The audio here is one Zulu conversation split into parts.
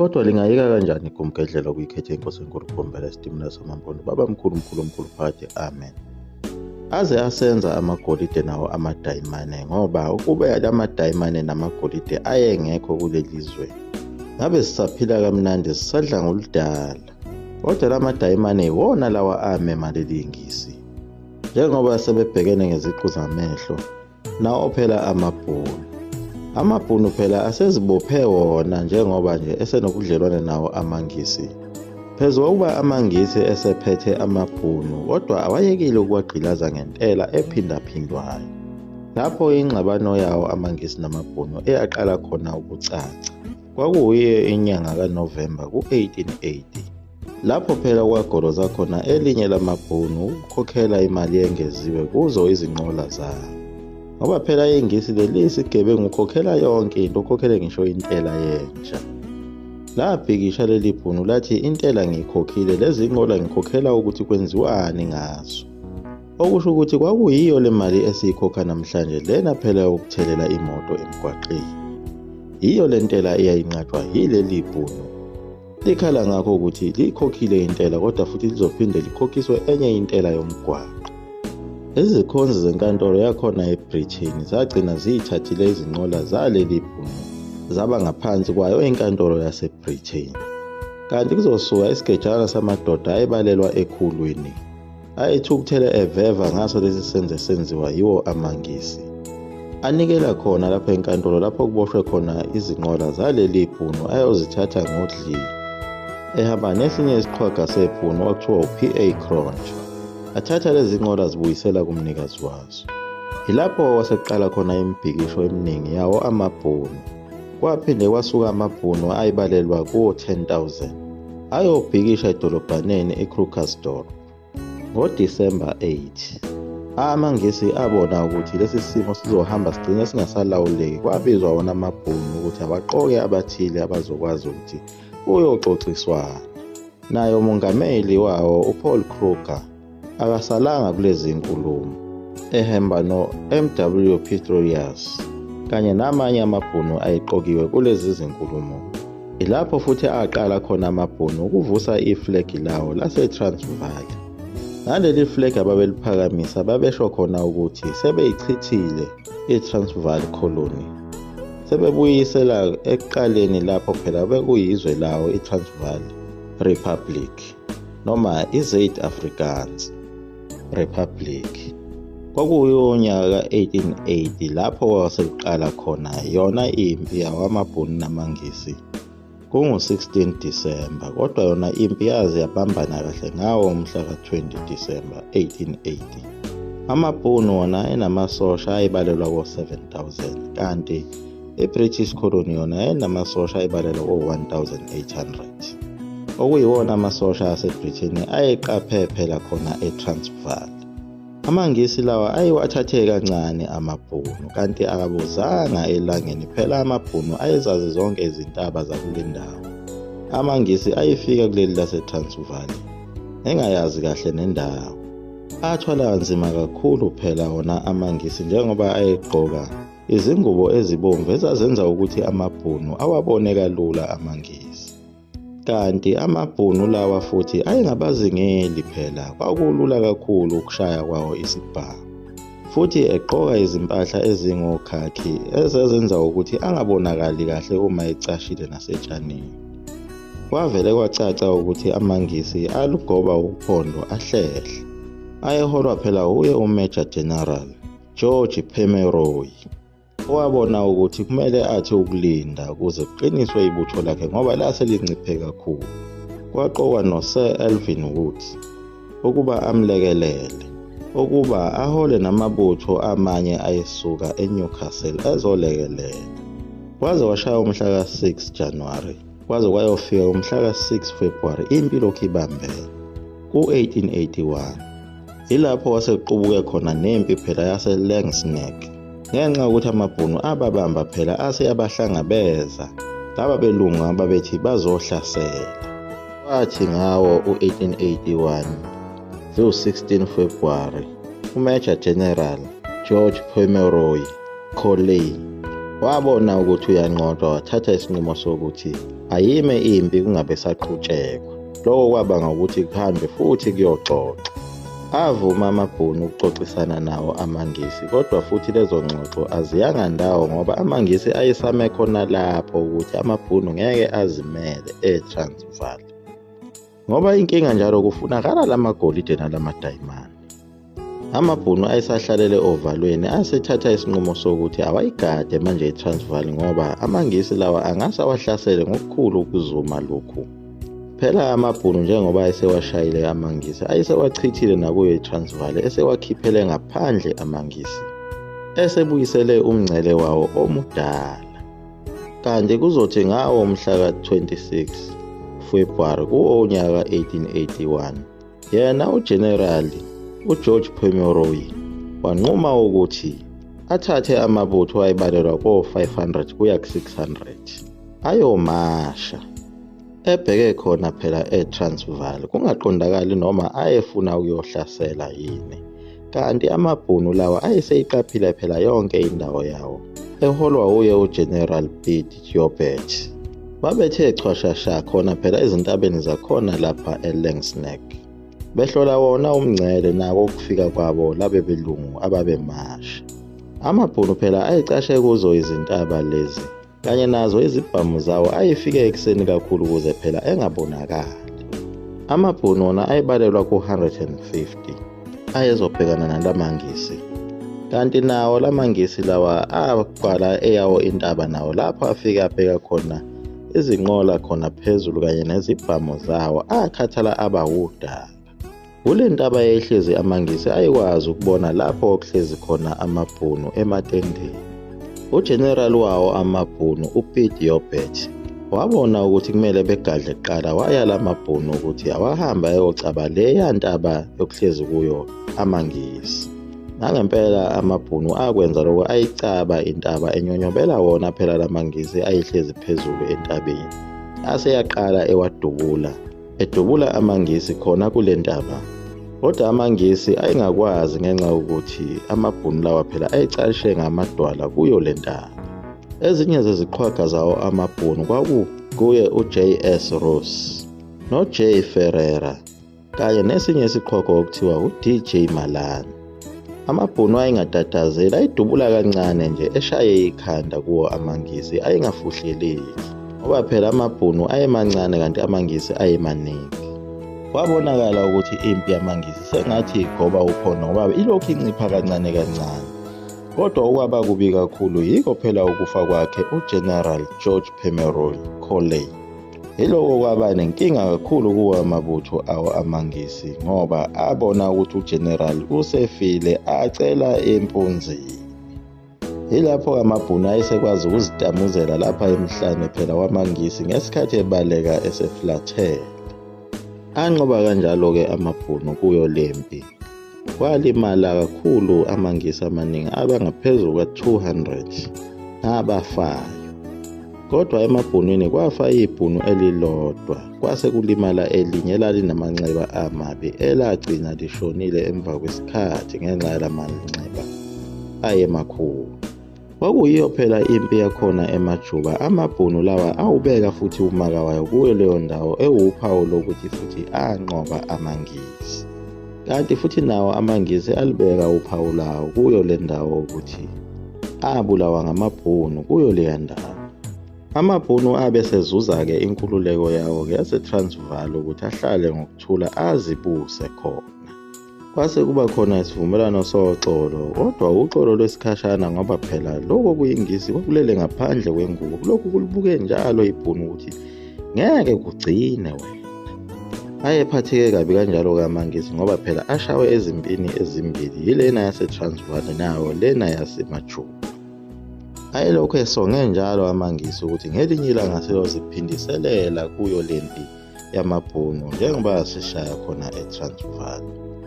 Kodwa lingayeka kanjani igumgedlela ukuyikhetha inkosi enkulu Bhombela isitimela samaMpondo baba mkhulu mkhulu mkhulu phakade amen. Aze asenza amagolide nawo amadayimane ngoba ukube lamadayimane namagolide ayengekho kuleli zwe ngabe sisaphila kamnandi sisadla ngoludala. Kodwa lamadayimane iwona lawa amema leli ngisi. Njengoba sebebhekene ngeziqu zamehlo nawo phela amaBhunu. AmaBhunu phela asezibophe wona njengoba nje esenobudlelwane nawo amaNgisi. Phezu kokuba amaNgisi esephethe amaBhunu kodwa awayekile ukuwagqilaza ngentela ephindaphindwayo. Lapho ingxabano yawo amaNgisi namaBhunu eyaqala khona ukucaca. Kwakuyiyo inyanga kaNovemba ku-1880. Lapho phela kwagoloza khona elinye lamabhunu ukukhokhela imali engeziwe kuzo izinqola zawo. Ngoba phela iNgisi leli isigebengu ukhokhela yonke into, ukhokhele ngisho intela yentsha. Labhikisha leli bhunu lathi intela ngiyikhokhile, lezi nqola ngikhokhela ukuthi kwenziwani ngazo. Okusho ukuthi kwakuyiyo le mali esiyikhokha namhlanje lena phela yokuthelela imoto emgwaqeni. Yiyo le ntela eyayinqatshwa yileli bhunu. Likhala ngakho ukuthi liyikhokhile intela kodwa futhi lizophinde likhokhiswe enye intela yomgwaqo. Izikhonzi zenkantolo yakhona eBritain zagcina ziyithathile izinqola zaleli bhunu zaba ngaphansi kwayo inkantolo yaseBritain. Kanti kuzosuka isigejana samadoda ayebalelwa ekhulwini ayethukuthele eveva ngaso lesi senzo esenziwa yiwo amaNgisi. Anikela khona lapha enkantolo lapho kuboshwe khona izinqola zaleli bhunu ayozithatha ngodli. Ehamba nesinye isiqhwaga sebhunu okuthiwa u-P.A. Cronje. Athatha lezi nqola zibuyisela kumnikazi wazo. Yilapho kwasekuqala khona imibhikisho eminingi yawo amaBhunu. Kwaphinde kwasuka amaBhunu ayibalelwa kuwo-10,000 ayobhikisha edolobhaneni iKrugersdorp. NgoDisemba 8, amaNgisi abona ukuthi lesi simo sizohamba sigcine singasalawuleki kwabizwa wona amaBhunu ukuthi awaqoke abathile abazokwazi ukuthi kuyoxoxiswana. Naye umongameli wawo uPaul Kruger akasalanga kulezi nkulumo ehamba no-MW Pretorius kanye namanye amaBhunu ayeqokiwe kulezi zinkulumo. Ilapho futhi aqala khona amaBhunu ukuvusa iflegi lawo lase-Transvaal. Ngaleli flegi ababeliphakamisa babesho khona ukuthi sebeyichithile i-Transvaal Colony. Sebebuyisela ekuqaleni lapho phela bekuyizwe lawo i-Transvaal Republic noma i-Zuid-Afrikaans Republic. Kwakuwunyaka ka-1880 lapho kwasekuqala khona yona impi yawamaBhunu namaNgisi. Kungu-16 Disemba kodwa yona impi yaze yabambana kahle ngawo umhla ka-20 Disemba 1880. AmaBhunu wona enamasosha ayebalelwa ko-7,000 kanti i-British Colony yona yayinamasosha ayebalelwa ko-1,800. Okuyiwona amasosha aseBritheni ayeqaphe phela khona eTransvaal. AmaNgisi lawa ayewathathe kancane amaBhunu kanti akabuzanga elangeni phela amaBhunu ayezazi zonke izintaba zakule ndawo. AmaNgisi ayefika kuleli laseTransvaal engayazi kahle nendawo. Athwala kanzima kakhulu phela wona amaNgisi njengoba ayegqoka izingubo ezibomvu ezazenza ukuthi amaBhunu awabone kalula amaNgisi. Kanti amaBhunu lawa futhi ayengabazingeli phela kwakulula kakhulu ukushaya kwawo isibhamu. Futhi egqoka izimpahla ezingokhakhi ezazenza ukuthi angabonakali kahle uma ecashile nasetshanini. Kwavele kwacaca ukuthi amaNgisi alugoba uphondo ahlehle. Ayeholwa phela uye uMajor General George Pomeroy. Owabona ukuthi kumele athi ukulinda ukuze kuqiniswe ibutho lakhe ngoba lase linciphe kakhulu. Kwaqokwa noSir Alvin Woods ukuba amlekelele, ukuba ahole namabutho amanye ayesuka eNewcastle ezolekelela. Kwaze kwashaya umhla ka-6 January, kwaze kwayofika umhla ka-6 February impi lokhu ibambene ku-1881. Yilapho kwasekuqubuke khona nempi phela yaseLangsnek. Ngenxa yokuthi amaBhunu ababamba phela ase abahlangabeza laba belungu ababethi bazohlasela. Kwathi ngawo u-1881 ziwu-16 February uMajor General George Pomeroy Colley wabona ukuthi uyanqotshwa wathatha isinqumo sokuthi Ayime impi kungabe saqhutshekwa. Lokho kwabanga ukuthi kuhambe futhi kuyoxoxa. Avuma amaBhunu ukuxoxisana nawo amaNgisi, kodwa futhi lezo ngxoxo aziyanga ndawo ngoba amaNgisi ayesame khona lapho ukuthi amaBhunu ngeke azimele eTransvaal. Ngoba inkinga njalo kufunakala lamagolide nalamadayimane. Amabhunu ayesahlalele ovalweni asethatha isinqumo sokuthi awayigade manje iTransvaal ngoba amaNgisi lawa angase awahlasele ngokukhulu ukuzuma lokhu. Phela amaBhunu njengoba ayesewashayile amaNgisi ayesewachithile nakuyo iTransvaal, esewakhiphele ngaphandle amaNgisi, esebuyisele umngcele wawo omudala. Kanti kuzothi ngawo mhla ka-26 February kuwo unyaka 1881, yena uGeneral uGeorge Pomeroy wanquma ukuthi athathe amabutho ayebalelwa ko-500 kuya ku-600 ayomasha ebheke khona phela eTransvaal, kungaqondakali noma ayefuna ukuyohlasela yini. Kanti amaBhunu lawa ayeseyiqaphile phela yonke indawo yawo, eholwa uye uGeneral Piet Joubert. Babethe chwashasha khona phela ezintabeni zakhona lapha eLangsnek, behlola wona umngcele nako ukufika kwabo labe belungu ababemasha. Amabhunu phela ayecashe kuzo izintaba lezi kanye nazo izibhamu zawo ayefike ekuseni kakhulu ukuze phela engabonakali. Amabhunu wona ayebalelwa ku-150 ayezobhekana nalamaNgisi. Kanti nawo lamaNgisi lawa aqala eyawo intaba nawo lapho afike abheka khona izinqola khona phezulu kanye nezibhamu zawo, akhathala abawudaka. Kule ntaba yayihlezi amaNgisi ayekwazi ukubona lapho okuhlezi khona amaBhunu ematendeni. UGeneral wawo amaBhunu uPiet Joubert wabona ukuthi kumele begadle kuqala, wayala amaBhunu ukuthi awahamba ayocaba leya ntaba yokuhlezi kuyo amaNgisi. Nangempela amaBhunu akwenza lokho, ayicaba intaba enyonyobela wona phela lamaNgisi ayihlezi phezulu entabeni. Aseyaqala ewadubula, edubula amaNgisi khona kule ntaba. Kodwa amaNgisi ayengakwazi ngenxa yokuthi amaBhunu lawa phela ayecashe ngamadwala kuyo le ntaba. Ezinye zeziqhwaga zawo amaBhunu kwakukuye uJ.S. Ross noJ. Ferreira kanye nesinye isiqhwaga okuthiwa uDJ Malan. Amabhunu ayengatatazeli, ayidubula kancane nje eshaye ikhanda kuwo amaNgisi ayengafuhleleki, ngoba phela amaBhunu ayemancane kanti amaNgisi ayemaningi. Kwabonakala ukuthi impi yamaNgisi sengathi igoba ukhona ngoba ilokhu incipha kancane kancane. Kodwa okwaba kubi kakhulu yikho phela ukufa kwakhe uGeneral George Pomeroy Colley. Yiloko kwaba nenkinga kakhulu kuwo amabutho awo amaNgisi ngoba abona ukuthi uGeneral usefile, acela empunzini. Yilapho amaBhunu ayesekwazi ukuzitamuzela lapha emhlane phela wamaNgisi ngesikhathi ebaleka eseflathele. Anqoba kanjalo-ke amaBhunu kuyo lempi. Kwalimala kakhulu amaNgisi amaningi abangaphezulu kwa-200 abafayo. Kodwa emaBhunwini kwafa ibhunu elilodwa, kwase kulimala elinye elalinamanxeba amabi elagcina lishonile emva kwesikhathi ngenxa yalamanxeba ayemakhulu. Kwakuyiyo phela impi yakhona eMajuba. Amabhunu lawa awubeka futhi umaka wayo kuyo leyo ndawo ewuphawu lokuthi futhi anqoba amaNgisi. Kanti futhi nawo amaNgisi alibeka uphawu lawo kuyo le ndawo ukuthi abulawa ngamabhunu kuyo leya ndawo. Amabhunu abe sezuza-ke inkululeko yawo-ke yaseTransvaal ukuthi ahlale ngokuthula azibuse khona. Kwase kuba khona isivumelwano soxolo, kodwa uxolo lwesikhashana ngoba phela lokho kuyiNgisi kwakulele ngaphandle kwengubo. Lokhu kulibuke njalo ibhunu ukuthi ngeke kugcine wena. Ayephatheke kabi kanjalo-ke amaNgisi ngoba phela ashawe ezimpini ezimbili, yilena yaseTransvaal nawo lena yaseMajuba. Ayelokhu esonge njalo amaNgisi ukuthi ngelinye ilanga seyoziphindiselela kuyo lempi yamaBhunu njengoba sishaya khona eTransvaal.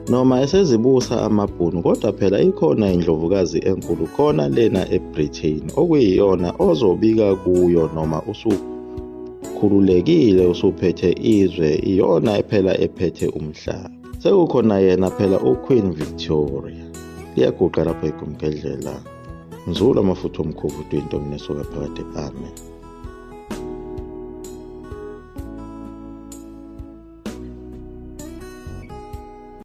Noma esezibusa amaBhunu, kodwa phela ikhona indlovukazi enkulu khona lena eBritain okuyiyona ozobika kuyo noma usukhululekile usuphethe izwe, iyona phela ephethe umhlaba. Sekukhona yena phela uQueen Victoria. Liyaguqa lapho igumgedlela. Nzulu amafutha omkhovu into mnesuka phakade. Amen.